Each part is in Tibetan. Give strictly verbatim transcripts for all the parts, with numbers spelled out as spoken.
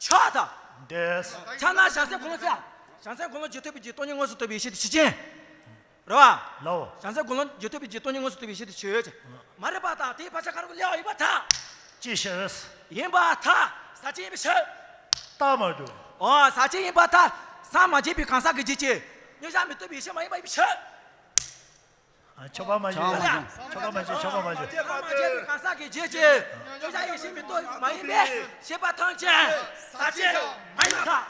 ཆགས་དང་། འདོད། ཆགས་ན་བྱང་སེམས་ཀུན་སློང་ཚེ། བྱང་སེམས་ཀུན་སློང་རྒྱུད་ཐོབ་པའི་རྒྱུ་སྟོང་ཉིད་དངོས་སུ་རྟོགས་པའི་ཡེ་ཤེས་དེ་ཆོས་ཅན། རེད་བ། ལའོ། བྱང་སེམས་ཀུན་སློང་རྒྱུད་ཐོབ་པའི་རྒྱུ་སྟོང་ཉིད་དངོས་སུ་རྟོགས་པའི་ཡེ་ཤེས་དེ་ཆོས་ཅན། མ་རིག་པ་དང་དེའི་བག་ཆགས་གང་རུང་གི་ལས་ཡིན་པར་ཐལ། ཅི་ཕྱིར། ཡིན་པར་ཐལ། ཟག་བཅས་ཡིན་པའི་ཕྱིར། རྟགས་མ་གྲུབ། འོ་ཟག་བཅས་ཡིན་པར་ཐལ། སངས་མ་རྒྱས་པའི་གང་ཟག་གི་རྒྱུད་ཀྱི། མཉམ་གཞག་མི་རྟོགས་པའི་ཡེ་ཤེས་མ་ཡིན་པ་ཡིན་པའི་ཕྱིར། ཆོག་པ་མ་བྱུང་། ཆོག་པ་མ་བྱུང་། ཆོག་པ་མ་བྱུང་། ཆོག་པ་མ་བྱུང་། སངས་མ་རྒྱས་པའི་གང་ཟག་གི་རྒྱུད་ཀྱི། མཉམ་གཞག་ཡེ་ཤེས་མི་རྟོགས་མ་ཡིན་པའི་ཤེས་པ་ཐམས་ཅད་ཟག་བཅས་མ་ཡིན་པར་ཐལ།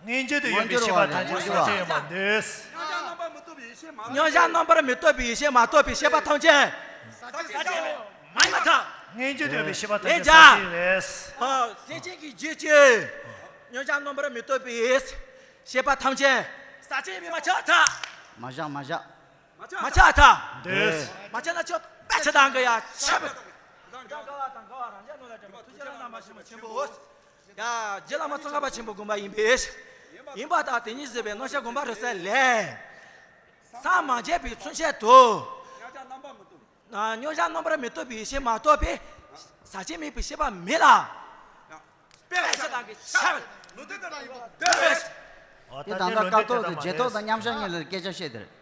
མངོན་གྱུར་དུ་ཡོད་པའི་ཤེས་པ་ཐམས་ཅད་ཟག་བཅས་ཡོད་པར་འདོད། མཉམ་གཞག་རྣམ་པར་མི་རྟོག་པའི་ཡེ་ཤེས་མ་རྟོགས་པའི་ཤེས་པ་ཐམས་ཅད་ཟག་བཅས་མ་ཡིན་པར་ཐལ། མངོན་གྱུར་དུ་ཡོད་པའི་ཤེས་པ་ཐམས་ཅད་ཟག་བཅས་རེད། ཨ། སེམས་ཅན་གྱི་རྒྱུད་ཀྱི། མཉམ་གཞག་རྣམ་པར་མི་རྟོག་པའི་ཤེས་པ་ཐམས་ཅད་ཟག་བཅས་ཡིན་པས་མ་ཁྱབ་པར་ཐལ། མ་བཞག་མ་བཞག་མ་ཁྱབ་པར་ཐལ། འདོད། མ་ཁྱབ་ན་ཁྱོད་དཔེ་ཆ་དང་གི་ཡ་ཆབ། དགའ་བ་དང་དགའ་བ་རང་རྒྱལ་གནོད་ལ་འདྲ་མ་ཐུགས་རྗེ་བླ་མ་ཞེས་པ་ཆེན་པོ། ཡ། རྗེ་བླ་མ་ཙོང་ཁ་པ་ཆེན་པོ་དགོངས་པ་ཡིན་པས། ཡིན་པ་དང་དེ་ཉིད་གཟིགས་པའི་རྣམ་གཞག་དགོངས་པ་རབ་གསལ་ལས། སངས་མ་རྒྱས་པའི་ཚུན་ཆད་དུ། མཉམ་གཞག་རྣམ་པར་མི་རྟོག་པའི་ཡེ་ཤེས་མ་གཏོགས་པའི་ཟག་བཅས་མེད་པའི་ཤེས་པ་མེད་ལ། དཔེ་ཆ་དང་གི་ཆ། ལུང་དེ་ལྟར་ཡོད་པ་འདོད། འོ་ད་ད་ལྟ་ལྟའི་ལུང་དེ་སྐབས་ཐོག་ལྟར་ཏུ་མ་རྗེས་ཐོབ་རེད། དང་མཉམ་གཞག་གཉིས་ལ་སྐད་ཆ་བཤད་དེ་རེད།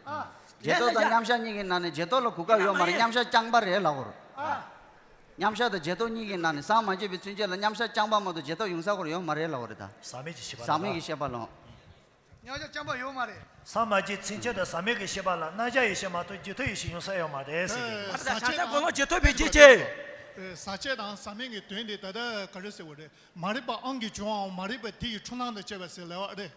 རྗེས་ཐོབ་དང་མཉམ་གཞག་གཉིས་ཀྱི་ནང་ནས་རྗེས་ཐོབ་ལ་གོ་སྐབས་ཡོད་མ་རེད། མཉམ་གཞག་རྐྱང་པ་རེད་ལབ་དགོས་རེད། མཉམ་གཞག་དང་རྗེས་ཐོབ་གཉིས་ཀྱི་ནང་ནས་སངས་མ་རྒྱས་པའི་ཚུན་ཆད་ལ་མཉམ་གཞག་རྐྱང་པ་མ་གཏོགས་རྗེས་ཐོབ་ཡོང་ས་ཁོ་ཡོད་མ་རེད་ལབ་དགོས་རེད་ད། ཟག་མེད་ཀྱི་ཤེས་པ་ཟག་མེད་ལ། ཀྱི་ཤེས་པ་ལ། མཉམ་གཞག་རྐྱང་པ་ཡོད་མ་རེད། སངས་མ་རྒྱས་ཚུན་ཆད་དུ་ཟག་མེད་ཀྱི་ཤེས་པ་ལ་རྣམ་གཞག་ཡེ་ཤེས་མ་གཏོགས་རྗེས་ཐོབ་ཡེ་ཤེས་ཡོང་ས་ཡོད་མ་རེད་ཟེར་གྱི་ཡོད། ད་ལྟ་བྱང་སེམས་ཀུན་སློང་རྒྱུད་ཐོབ་པའི་རྒྱུད་ཀྱི། ཟག་བཅས་དང་ཟག་མེད་ཀྱི་དོན་དེ་ད་ལྟ་ག་རེ་ཟེར་བ་རེད། མ་རིག་པ་དབང་གིས་བྱུང་བའམ་མ་རིག་པ་དེ་ཡི་འཁྲུལ་སྣང་དང་བཅས་པ་ཟེར་ལབ་པ་རེད།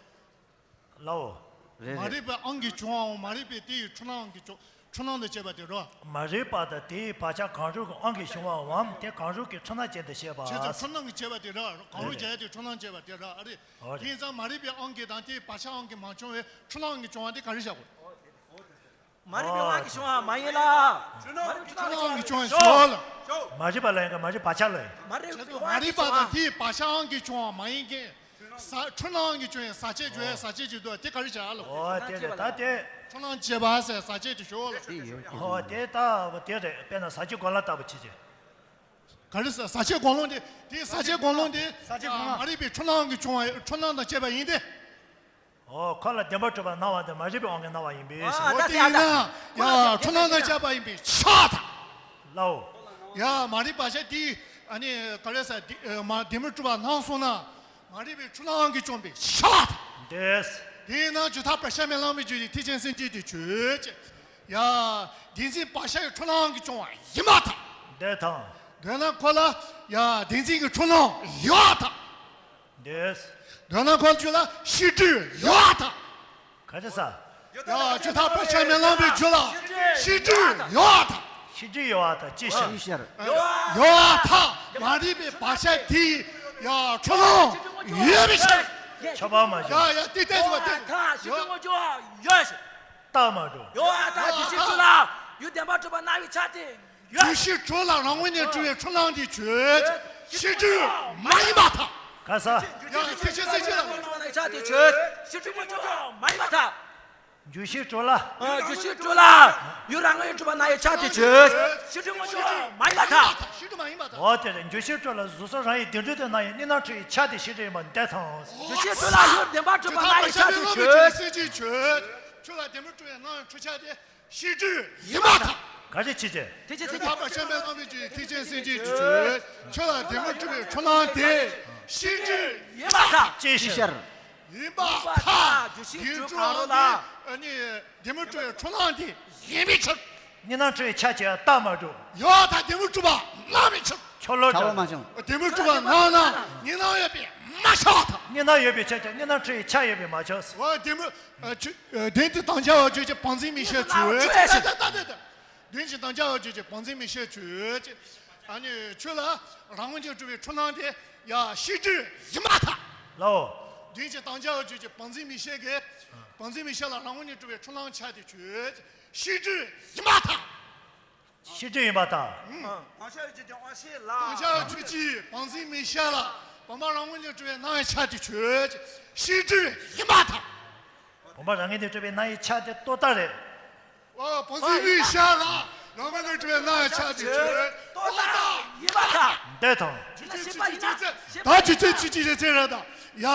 ལའོ། རེད་མ་རེད། རིག་པ་དབང་གིས་བྱུང་བའམ་མ་རིག་པའི་དེ་ཡི་འཁྲུལ་སྣང་གིས་བྱུང་འཁྲུལ་སྣང་དང་བཅས་པ་དེ་རོ། མ་རིག་པ་དང་དེའི་བག་ཆགས་གང་རུང་གི་དབང་གིས་བྱུང་བའམ་དེ་གང་རུང་གི་འཁྲུལ་སྣང་ཅན་དུ་བཤད་པ། བྱས་ཙང་འཁྲུལ་སྣང་གིས་བྱས་པ་དེ་ར། གང་རུང་རེད་རེད། བྱས་ཏེ་འཁྲུལ་སྣང་བྱས་པ་དེ་ར་ཨ་རེད། འོ་རེད། དེ་ཡིན་ཙང་མ་རིག་པའི་དབང་གིས་དང་དེའི་བག་ཆགས་དབང་གིས་མ་བྱུང་བའི་འཁྲུལ་སྣང་གིས་བྱུང་བ་དེ་ག་རེ་བཞག་དགོས། མ་རིག་པའི་དབང་གིས་བྱུང་བ་མ་ཡིན་ལ། མ་རིག་པའི་འཁྲུལ་སྣང་གིས་བྱུང་བ་ཞོག་ལ། མ་རིག་པ་ལ་ཡིན་ག་མ་རིག་བག་ཆགས་ལ་ཡིན། མ་རིག་པའི་དབང་གིས་བྱུང་བ། མ་རིག་པ་དང་དེའི་བག་ཆགས་དབང་གིས་བྱུང་བ་མ་ཡིན་གྱི། ཟག་འཁྲུལ་སྣང་གིས་བྱུང་བའི་ཟག་བཅས་བརྗོད་ཡ་ཟག་བཅས་ཀྱི་འདུག་དེ་ག་རེ་བྱ་ལོ། འོ་དེ་རེད་ད་དེ། འཁྲུལ་སྣང་བྱེད་པ་ཟེར་ཟག་བཅས་ཀྱི་ཞོག་ལ། དེ་ཡོད་ཀྱི་འོ་རེད། དེ་ལྟ་བུ་དེ་རེད། དཔེར་ན་ཟག་བཅས་སྒོམ་ལ་ལྟ་བུ་བྱེད་ཀྱི། ག་རེ་ཟེར་ཟག་བཅས་སྒོམ་ལུགས་དེ་དེ་ཟག་བཅས་སྒོམ་ལུགས་དེ། ཟག་བཅས་སྒོམ་ལུགས། མ་རིག་པའི་འཁྲུལ་སྣང་གིས་བྱུང་བ་འཁྲུལ་སྣང་དང་བཅས་པ་ཡིན་ཏེ། འོ་ཁོ་ལ་བདེན་པར་གྲུབ་པ་སྣང་བ་དེ་མ་རིག་པའི་དབང་གིས་སྣང་བ་ཡིན་པས་ཟེར། འོ་དེ་ཡིན་ན་ཡང་འཁྲུལ་སྣང་དང་བཅས་པ་ཡིན་པས་ཆགས་དང་། ལའོ། ཡ་མ་རིག་པ་བག་ཆགས་དེ་ཨ་ནི་ག་རེ་ཟེར་དེ་མ་བདེན་པར་གྲུབ་པ་སྣང་སོང་ན། མ་རིག་པའི་འཁྲུལ་སྣང་གིས་བྱུང་བའི་ཆགས་དང་། འདོད། དེས་ན་རྒྱུ་མཐའ་བག་ཆགས་མེད་ལམ་པའི་རྒྱུད་ཀྱི་ཐེག་ཆེན་སེམས་བསྐྱེད་དེ་ཆོས་ཅན། ཡ། བདེན་འཛིན་བག་ཆགས་ཀྱི་འཁྲུལ་སྣང་གིས་བྱུང་བ་ཡིན་པར་ཐལ། འདོད་དང་། འདོད་ན་ཁོ་ལ་ཡ་བདེན་འཛིན་གྱི་འཁྲུལ་སྣང་ཡོད་པར་ཐལ། འདོད། འདོད་ན་ཁོ་ལ་ཆོས་ལ་ཤེས་སྒྲིབ་ཡོད་པར་ཐལ། ག་རེ་ཟ། ཡ་རྒྱུ་མཐའ་བག་ཆགས་མེད་ལམ་པའི་རྒྱུད་ལ་ཤེས་སྒྲིབ་ཡོད་པར་ཐལ། ཤེས་སྒྲིབ་ཡོད་པར་ཐལ་ཅི་ཕྱིར། ཅི་ཕྱིར། ཡོད་པར་ཐལ། མ་རིག་པའི་བག་ཆགས་དེ་ཡི་ཡ་འཁྲུལ་སྣང་ཡོད་པའི་ཕྱིར། ཁྱབ་པ་མ་བྱུང་། ཡ་ཡ་ཏི་ཏི་ཏི་ཏི། ཡོད་པར་ཐལ། ཤེས་སྒྲིབ་དངོས་རྒྱུ་ཡོད། རྟགས་མ་གྲུབ། ཡོད་པར་ཐལ། རྒྱུ་ཤེས་དྲུག་ལ་ཡུལ་བདེན་པར་གྲུབ་པ་སྣང་བའི་ཆ་དེ་ཡོད། རྒྱུ་ཤེས་དྲུག་ལ་རང་ངོས་ནས་གྲུབ་པའི་འཁྲུལ་སྣང་དེ་ཆོས་ཅན། ཤེས་སྒྲིབ་མ་ཡིན་པར་ཐལ། ག་ས། ཡང་ཐེག་ཆེན་སེམས་བསྐྱེད་ལ། ཆ་དེ་ཆོས་ཅན། ཤེས་སྒྲིབ་དངོས་རྒྱུ་མ་ཡིན་པར་ཐལ། རྒྱུ་ཤེས་དྲུག་ལ། རྒྱུ་ཤེས་དྲུག་ལ་ཡུལ་རང་ངོས་ནས་གྲུབ་པ་སྣང་བའི་ཆ་དེ་ཆོས་ཅན། ཤེས་སྒྲིབ་དངོས་རྒྱུ་མ་ཡིན་པར་ཐལ། ཤེས་སྒྲིབ་མ་ཡིན་པར་ཐལ། འོ་དེ་རེད། རྒྱུ་ཤེས་དྲུག་ལ་གཟུགས་སོགས་རང་ཡུལ་བདེན་གྲུབ་ཏུ་སྣང་བའི་གཉིས་སྣང་འཁྲུལ་བའི་ཆ་དེ་ཤེས་སྒྲིབ་ཡིན་པར་འདོད་དང་། རྒྱུ་ཤེས་དྲུག་ལ་ཡུལ་བདེན་པར་གྲུབ་པ་སྣང་བའི་ཆ་དེ་ཆོས། ཆོས་ལ་བདེན་པར་གྲུབ་པའི་སྣང་བའི་འཁྲུལ་ཆ་དེ། ཤེས་སྒྲིབ་ཡིན་པར་ཐལ། ག་རེ་བྱེད་ཀྱི། ཐེག་ཆེན་སེམས་བསྐྱེད། ཐེག་ཆེན་སེམས་བསྐྱེད་ཀྱི་ཆོས། ཆོས་ལ་བདེན་པར་གྲུབ་པའི་འཁྲུལ་སྣང་དེ་ཤེས་སྒྲིབ་ཡིན་པར་ཐལ། ཅི་ཕྱིར། ཡིན་པར་ཐལ། རྒྱུ་ཤེས་དྲུག་གང་རུང་ལ། ཨ་ནི་བདེན་པར་གྲུབ་པའི་འཁྲུལ་སྣང་དེ་ཡིན་པའི་ཕྱིར། གཉིས་སྣང་འཁྲུལ་བའི་ཆ་བྱེད་རྟགས་མ་གྲུབ། ཡོད་ཐལ། བདེན་པར་གྲུབ་པ་སྣང་བའི་ཕྱིར། ཁྱོད་ལོ། ཁྱབ་པ་མ་བྱུང་། བདེན་པར་གྲུབ་པ་སྣང་ན་གཉིས་སྣང་ཡོད་པས་མ་ཁྱབ་པར་ཐལ། གཉིས་སྣང་ཡོད་པའི་ཆ་ཁྱབ་གཉིས་སྣང་འཁྲུལ་བའི་ཆ་ཡོད་པས་མ་ཁྱབ། འོ་བདེན་པར། ཨ་ཆོས། ཨ་བདེན་དེ་དམ་བཅའ་བ་ཆོས་ཅན། བང་འཛིན་མིག་ཤེས་ཆོས་ཅན། ད་ད་ད་ད་ད། བདེན་ཅན་དམ་བཅའ་བ་ཆོས་ཅན། བང་འཛིན་མིག་ཤེས་ཆོས་ཅན། ཨ་ནི་ཆོས་ལ་རང་ངོས་ནས་གྲུབ་པའི་འཁྲུལ་སྣང་དེ་ཡ་ཤེས་སྒྲིབ་ཡིན་པར་ཐལ། ལའོ། བདེན་ཅན་དམ་བཅའ་བ་ཆོས་ཅན། བང་འཛིན་མིག་ཤེས་ཀྱི། བང་འཛིན་མིག་ཤེས་ལ་རང་ངོས་ནས་གྲུབ་པའི་འཁྲུལ་སྣང་ཆ་དེ་ཆོས་ཅན། ཤེས་སྒྲིབ་ཡིན་པར་ཐལ། ཤེས་སྒྲིབ་ཡིན་པར་ཐལ། དམ་བཅའ་བའི་ཆོས་ཅན། དབང་ཤེས་ལ། དམ་བཅའ་བའི་ཆོས་ཅན། བང་འཛིན་མིག་ཤེས་ལ། བུམ་པ་རང་ངོས་ནས་གྲུབ་པའི་སྣང་བའི་ཆ་དེ་ཆོས་ཅན། ཤེས་སྒྲིབ་ཡིན་པར་ཐལ། བུམ་པ་རང་ངོས་ནས་གྲུབ་པའི་སྣང་བའི་ཆ་དེ་རྟོག་བཏགས་རེད། འོ་བང་འཛིན་མིག་ཤེས་ལ་རང་ངོས་ནས་གྲུབ་པའི་སྣང་བའི་ཆ་དེ་ཆོས་ཅན། རྟོག་བཏགས་ཡིན་པར་ཐལ། དེ་དང་། རྒྱུ་མཚན་ཕྱིན་ཅི་ལོག་ཟེར། ད་རྒྱུ་མཚན་ཕྱིན་ཅི་ལོག་ཟེར་རེད་ད། ཡ།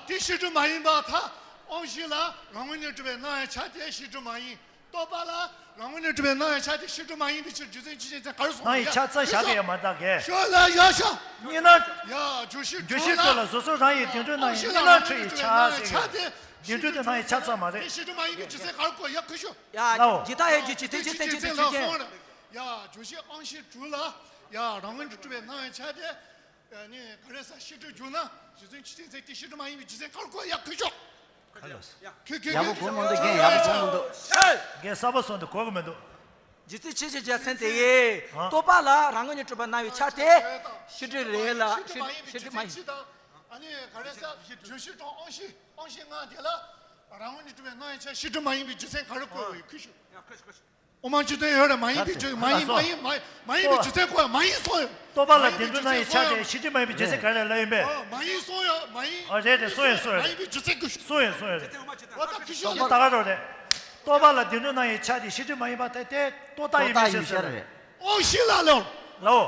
དེ་ཕྱིན་དྲུག་མ་ཡིན་པར་ཐལ། དབང་ཤེས་ལ་རང་ངོས་ནས་གྲུབ་པའི་སྣང་བའི་ཆ་དེ་ཕྱིན་དྲུག་མ་ཡིན། རྟོག་པ་ལ་རང་ངོས་ནས་གྲུབ་པའི་སྣང་བའི་ཆ་དེ་ཕྱིན་དྲུག་མ་ཡིན་པའི་ཕྱིར། རྒྱུ་མཚན་ཕྱིན་ཅི་ལོག་ཟེར་ག་རེ་གསུངས། སྣང་བའི་ཆ་ཚང་བཞག་གི་ཡོད་མ་རེད་ད་གས། ཤོད་ལ་ཡ་ཤོད། གཉིས་སྣང་། ཡ། རྒྱུ་ཤེས་རྒྱུ་ཤེས་དྲུག་ལ་གཟུགས་སོགས་རང་ཡིན། དེ་འདྲའི་སྣང་བའི་གཉིས་སྣང་འཁྲུལ་བའི་ཆ་ཟེར་གི་ཡོད། དེ་འདྲའི་དེ་སྣང་བའི་ཆ་ཚང་མ་རེད། ཕྱིན་དྲུག་མ་ཡིན་པའི་རྒྱུ་མཚན་ག་རེ་གོ་ཡ་ཁུ་ཤོད། ཡ། ལའོ། ཇི་ལྟ་བའི་རྒྱུད་ཀྱི་ཐེག་ཆེན་སེམས་བསྐྱེད་དེ་ཆོས་ཅན། ཡ། རྒྱུ་ཤེས་དབང་ཤེས་དྲུག་ལ། ཡ། རང་ངོས་ནས་གྲུབ་པའི་སྣང་བའི་ཆ་དེ། ཨ་ནི་ག་རེ་ཟེར། ཕྱིན་དྲུག་བསྒྱུར་ན་རྒྱུ་མཚན་ཕྱིན་ཅི་ལོག་ཟེར། དེ་ཕྱིན་དྲུག་མ་ཡིན་པའི་རྒྱུ་མཚན་ག་རེ་གོ་ཡ་ཁུ་ཤོད། ཁ་ལོ། ཁུ་ཁུ་ཡག་པོ་གོ་མི་འདུག་རྒན། ཡག་པོ་གོ་མི་འདུག་རྒན་གསར་པ་སོང་དུས་གོ་གི་མི་འདུག་རྒྱུ་མཚན་ཕྱིན་ཅི་ལོག་ཟེར་དེ་ཡིན། ཨ། རྟོག་པ་ལ་རང་ངོས་ནས་གྲུབ་པ་སྣང་བའི་ཆ་དེ་ཕྱིན་དྲུག་རེད་ལ། ཕྱིན་དྲུག་མ་ཡིན་པའི་རྒྱུ་མཚན་ཕྱིན་དྲུག་མ་ཡིན། ཨ་ནི་ག་རེ་ཟེར། རྒྱུ་ཤེས་དང་དབང་ཤེས། དབང་ཤེས་ལྔ་དེ་ལ་རང་ངོས་ནས་གྲུབ་པའི་སྣང་བའི་ཆ་ཕྱིན་དྲུག་མ་ཡིན་པའི་རྒྱུ་མཚན་ག་རེ་གོ་ཡོད་ཁུ་ཤོད། དབུ་མ་སྤྱི་དོན་ཡོད་རེད། མ་ཡིན་པའི་རྒྱུ། མ་ཡིན། མ་ཡིན། མ་ཡིན། མ་ཡིན་པའི་རྒྱུ་མཚན་གོ་ཡ། མ་ཡིན་གསུངས་ཡོད། རྟོག་པ་ལ་བདེན་གྲུབ་སྣང་བའི་ཆ་དེ་ཕྱིན་དྲུག་མ་ཡིན་པའི་རྒྱུ་མཚན་ག་རེ་ལབ་ཡིན་པས། ཨོ། མ་ཡིན་གསུངས་ཡོད། མ་ཡིན། ཨོ། རེད་རེད། གསུངས་ཡོད། གསུངས་ཡོད། མ་ཡིན་པའི་རྒྱུ་མཚན་གོ་ཤོད། གསུངས་ཡོད། གསུངས་ཡོད་རེད། ཨོ། ད་ཁུ་ཤོད་ལ། ད་ག་རོ་རེད། རྟོག་པ་ལ་བདེན་གྲུབ་སྣང་བའི་ཆ་དེ་ཕྱིན་དྲུག་མ་ཡིན་པ་དེ། དེ་རྟོག་བཏགས་ཡིན་པའི་ཕྱིར་ཟེར་རེད། དབང་ཤེས་ལ་ལོ། ལའོ།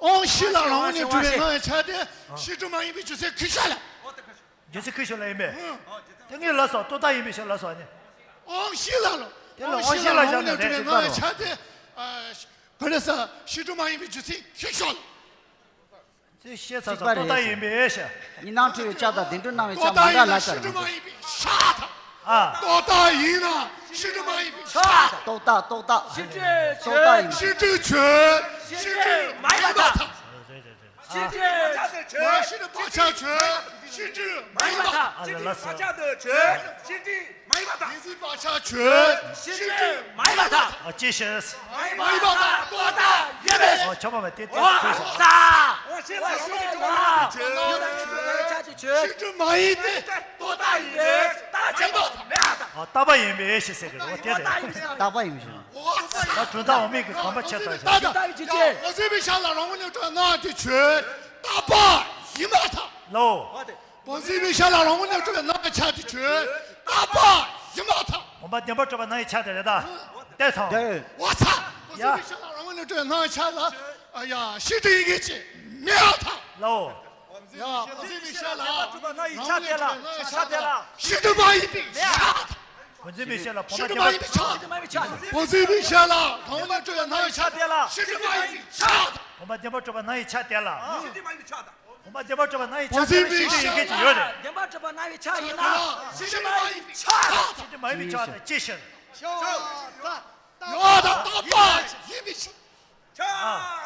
དབང་ཤེས་ལ་རང་ངོས་ནས་གྲུབ་པའི་སྣང་བའི་ཆ་དེ་ཕྱིན་དྲུག་མ་ཡིན་པའི་རྒྱུ་མཚན་ཁུ་ཤོད་ལ། རྒྱུ་མཚན་ཁུ་ཤོད་ལ་ཡིན་པས། ཨང་། དེ་ངས་ལབ་སོང་། རྟོག་བཏགས་ཡིན་པའི་ཕྱིར་ལབ་སོང་ནི། དབང་ཤེས་ལ་ལོ། དེ་ལ་དབང་ཤེས་ལ་བཞག་ན་རེད། དེ་ལྟར་རོ། ཆ་དེ། ཨ། ག་རེ་ཟེར། ཕྱིན་དྲུག་མ་ཡིན་པའི་རྒྱུ་མཚན་ཁུ་ཤོད་ལ། དེ་བཤད་ཚར་སོང་། རྟོག་བཏགས་ཡིན་པའི་ཕྱིར། གཉིས་སྣང་འཁྲུལ་བའི་ཆ་དང་བདེན་གྲུབ་སྣང་བའི་ཆ་མ་འདྲ་ལ་ཕྱིན་དྲུག་མ་ཡིན་པའི་ཆ་དང་། ཨ། རྟོག་བཏགས་ཡིན་ན་ཕྱིན་དྲུག་མ་ཡིན་པའི་ཆ་དང་། རྟོག་བཏགས། རྟོག་བཏགས། ཕྱིན་དྲུག་ཆོས། ཕྱིན་དྲུག་ཆོས། ཕྱིན་དྲུག་མ་ཡིན་པར་ཐལ། རེད་རེད་རེད། ཕྱིན་དྲུག་ཕྱིན་དྲུག་བག་ཆགས་ཆོས། ཕྱིན་དྲུག་མ་ཡིན་པར་ཐལ། ཨ་ལ་ལ་སོ། བག་ཆགས་དུ་ཆོས། ཕྱིན་དྲུག་མ་ཡིན་པར་ཐལ། བདེན་འཛིན་བག་ཆགས་ཆོས། ཕྱིན་དྲུག་མ་ཡིན་པར་ཐལ། ཨ། ཅི་ཞིག་མ་ཡིན་པར་ཐལ། རྟོག་བཏགས་ཡིན་པས། ཨ། ཆོག་པ་བ་དེ་དེ་ཨོ་ཐུག་སོང་། ས། ཨོ་ཤེས་ལ་ཤེས་ལ་ཆོས། ཕྱིན་དྲུག་མ་ཡིན་ཏེ། རྟོག་བཏགས་ཡིན་པས། རྟག་ཆད་པ་མེད་པར་ཐལ། ཨ། རྟག་པ་ཡིན་པས་ཞེས་ཟེར་གི་རེད། ཨོ་དེ་རེད། རྟག་པ་ཡིན་པས་ཞེས། ད་གྲུབ་མཐའ་འོག་མིན་གྱི་གོམས་པ་ཆེ་དྲགས་ཤིག་ད་ད་ད་ཅི་ཅི། བདེན་འཛིན་པའི་ཤ་ལ་རང་ངོས་ནས་གྲུབ་པའི་སྣང་བ་དེ་ཆོས་རྟག་པ་ཡིན་པར་ཐལ། ལོ། བདེན་འཛིན་པའི་ཤ་ལ་རང་ངོས་ནས་གྲུབ་པའི་སྣང་བའི་ཆ་དེ་ཆོས་རྟག་པ་ཡིན་པར་ཐལ། བུམ་པ་བདེན་པར་གྲུབ་པ་སྣང་བའི་ཆ་དེ་རེད་ད། དེ་ཐོང་། དེ། འོ་ཚ། བདེན་འཛིན་པའི་ཤ་ལ་རང་ངོས་ནས་གྲུབ་པའི་སྣང་བའི་ཆ་ལ། ཨ་ཡ། ཕྱིན་དྲུག་ཡིན་གྱི་མེད་པར་ཐལ། ལོ། ཡ། བདེན་འཛིན་པའི་ཤ་ལ་རང་ངོས་ནས་གྲུབ་པའི་སྣང་བའི་ཆ་དེ་ལ་ཕྱིན་དྲུག་མ་ཡིན་པའི་ཤ་དང་། བདེན་འཛིན་པའི་ཤ་ལ་བུམ་པ་བདེན་པར་གྲུབ་པ། བདེན་འཛིན་པའི་ཤ་ལ་རང་ངོས་ནས་གྲུབ་པའི་སྣང་བའི་ཆ་དེ་ལ་ཕྱིན་དྲུག་མ་ཡིན་པའི་ཤ་དང་། བུམ་པ་བདེན་པར་གྲུབ་པ་སྣང་བའི་ཆ་དེ་ལ། བདེན་འཛིན་པའི་ཤ་ལ་རང་ངོས་ནས་གྲུབ་པའི་སྣང་བའི་ཆ་དེ་ལ་ཕྱིན་དྲུག་མ་ཡིན་པའི་ཆ་དང་། བུམ་པ་བདེན་པར་གྲུབ་པ་སྣང་བའི་ཆ་དེ་ལ་ཕྱིན་དྲུག་ཡིན་གྱི་ཡོད་རེད། བདེན་པར་གྲུབ་པ་སྣང་བའི་ཆ་ཡིན་ན་ཕྱིན་དྲུག་མ་ཡིན་པའི་ཆ་དང་། ཕྱིན་དྲུག་མ་ཡིན་པའི་ཆ་དང་ཅི་ཕྱིར། ཡོད་དང་རྟག་པ་ཡིན་པའི་ཕྱིར། ཆ་ད་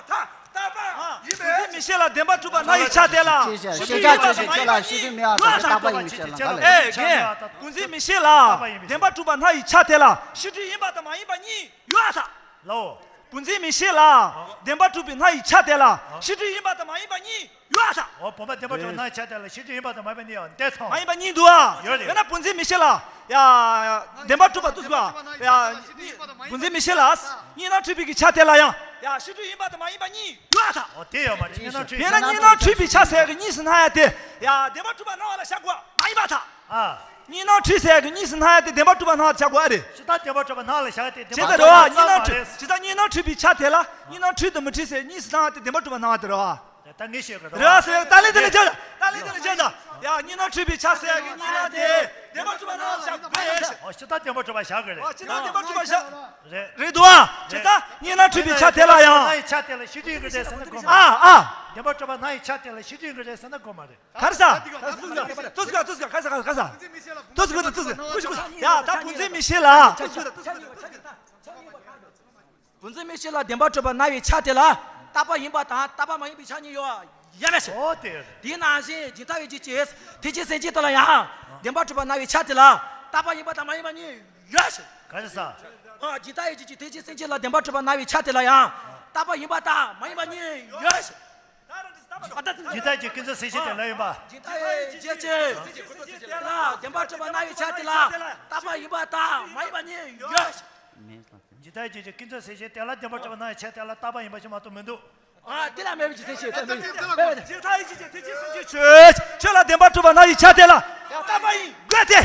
རྟག་པ་ཡིན་པས། བདེན་འཛིན་མིག་ཤེས་ལ་བདེན་པར་གྲུབ་པ་སྣང་བའི་ཆ་དེ་ལ་ཕྱིན་དྲུག་ཡིན་པ་དང་མ་ཡིན་པ་གཉིས་ཡོད་ལ། ཨེ་རྒན། བདེན་འཛིན་མིག་ཤེས་ལ་བདེན་པར་གྲུབ་པ་སྣང་བའི་ཆ་དེ་ལ་ཕྱིན་དྲུག་ཡིན་པ་དང་མ་ཡིན་པ་གཉིས་ཡོད་ལ། ལའོ། བདེན་འཛིན་མིག་ཤེས་ལ་བདེན་པར་གྲུབ་པའི་སྣང་བའི་ཆ་དེ་ལ་ཕྱིན་དྲུག་ཡིན་པ་དང་མ་ཡིན་པ་གཉིས་ཡོད་ལ། འོ། བུམ་པ་བདེན་པར་གྲུབ་པ་སྣང་བའི་ཆ་དེ་ལ་ཕྱིན་དྲུག་ཡིན་པ་དང་མ་ཡིན་པ་གཉིས་ཡོད་འདི་ཐོང་། མ་ཡིན་པ་གཉིས་འདུག་ཨ། ཡོད་རེད། ཡོད་ན་བདེན་འཛིན་མིག་ཤེས་ལ། ཡ། བདེན་པར་གྲུབ་པ་འདུག་ཟེར་བ། ཡ། བདེན་འཛིན་མིག་ཤེས་ལ། གཉིས་སྣང་འཁྲུལ་པའི་གི་ཆ་དེ་ལ་ཡང་། ཡ། ཕྱིན་དྲུག་ཡིན་པ་དང་མ་ཡིན་པ་གཉིས་ཡོད་ཨ་ད། འོ་དེ་ཡོད་མ་རེད། གཉིས་སྣང་འཁྲུལ། ཡིན་ན་གཉིས་སྣང་འཁྲུལ་པའི་ཆ་ཟེར་གི་གཉིས་སུ་སྣང་ཡ་དེ། ཡ། བདེན་པར་གྲུབ་པ་སྣང་བ་ལ་བཞག་དགོས་མ་ཡིན་པ་ད། ཨ། གཉིས་སྣང་འཁྲུལ་ཟེར་གི་གཉིས་སུ་སྣང་ཡ་དེ་བདེན་པར་གྲུབ་པ་སྣང་བ་བཞག་དགོས་ཨ་རེད། ཇི་ལྟར་བདེན་པར་གྲུབ་པ་སྣང་བ་ལ་བཞག་ཡ་དེ་བདེན་པར་གྲུབ་པ་སྣང་བ་མ་རེད། ཇི་ལྟར་གཉིས་སྣང་འཁྲུལ་པའི་ཆ་དེ་ལ་གཉིས་སྣང་འཁྲུལ་དང་མི་འཁྲུལ་ཟེར་གཉིས་སུ་སྣང་བ་དེ་བདེན་པར་གྲུབ་པ་སྣང་བ་དེ་རེད་བ། ད་ངས་བཤད་དགོས་རེད་བ། རེད་བ་ཟེར། ད་ལན་དེ་ལ་བྱས་ད། ད་ལན་དེ་ལ་བྱས་ད། ཡ། གཉིས་སྣང་འཁྲུལ་པའི་ཆ་ཟེར་གི་གཉིས་སྣང་དེ་བདེན་པར་གྲུབ་པ་སྣང་བ་བཞག་དགོས་རེད། ཨོ། ཇི་ལྟར་བདེན་པར་གྲུབ་པ་བཞག་དགོས་རེད། ཨོ། ཇི་ལྟར་བདེན་པར་གྲུབ་པ་བཞག་རེད། རེད་འདུག་ཨ། ཇི་ལྟར་གཉིས་སྣང་འཁྲུལ་པའི་ཆ་དེ་ལ་ཡང་། སྣང་བའི་ཆ་དེ་ལ་ཕྱིན་དྲུག་ཡིན་གྱི་རེད་ཟེར་ན་དགོས་མ་རེད། ཨ། ཨ། བདེན་པར་གྲུབ་པ་སྣང་བའི་ཆ་དེ་ལ་ཕྱིན་དྲུག་ཡིན་གྱི་རེད་ཟེར་ན་དགོས་མ་རེད། ག་རེ་ཟ། ཏོག་ཙམ་ཏོག་ཙམ་ག་རེ་ཟ། ག་རེ་ཟ། ཏོག་ཙམ་ཏོག་ཙམ། ཡ། ད་བདེན་འཛིན་མིག་ཤེས་ལ། བདེན་འཛིན་མིག་ཤེས་ལ་བདེན་པར་གྲུབ་པ་སྣང་བའི་ཆ་དེ་ལ་རྟག་པ་ཡིན་པ་དང་རྟག་པ་མ་ཡིན་པའི་ཆ་གཉིས་ཡོད་ཡ་མེད་ཟེར། འོ་དེ། དེ་ནང་བཞིན་ཇི་ལྟ་བའི་རྒྱུད་ཀྱི་ཐེག་ཆེན་སེམས་བསྐྱེད་དེ་ལ་ཡང་བདེན་པར་གྲུབ་པ་སྣང་བའི་ཆ་དེ་ལ་རྟག་པ་ཡིན་པ་དང་མ་ཡིན་པ་གཉིས་ཡོད་ཟེར། ག་རེ་ཟ། ཨ། ཇི་ལྟ་བའི་རྒྱུད་ཀྱི་ཐེག་ཆེན་སེམས་བསྐྱེད་ལ་བདེན་པར་གྲུབ་པ་སྣང་བའི་ཆ་དེ་ལ་ཡང་རྟག་པ་ཡིན་པ་དང་མ་ཡིན་པ་གཉིས་ཡོད་ཟེར། ཇི་ལྟ་བའི་རྒྱུད་ཀྱི་ཀུན་རྫོབ་སེམས་བསྐྱེད་དེ་ལ་ཡིན་པ། ཇི་ལྟ་བའི་རྒྱུད་ཀྱི་ལ་བདེན་པར་གྲུབ་པ་སྣང་བའི་ཆ་དེ་ལ་རྟག་པ་ཡིན་པ་དང་མ་ཡིན་པ་གཉིས་ཡོད་ཟེར། ཇི་ལྟ་བའི་རྒྱུད་ཀྱི་ཀུན་རྫོབ་སེམས་བསྐྱེད་དེ་ལ་བདེན་པར་གྲུབ་པ་སྣང་བའི་ཆ་དེ་ལ་རྟག་པ་ཡིན་པ་ཞིག་མ་གཏོགས་མི་འདུག་ཨ། དེ་ལ་མེད་པའི་རྒྱུ་མཚན་ཞིག་ད་མེད། ཇི་ལྟ་བའི་རྒྱུད་ཀྱི་ཐེག་ཆེན་སེམས་བསྐྱེད་ཆོས། ཆོས་ལ་བདེན་པར་གྲུབ་པ་སྣང་བའི་ཆ་དེ་ལ་རྟག་པ་ཡིན་དགོས་ཏེ།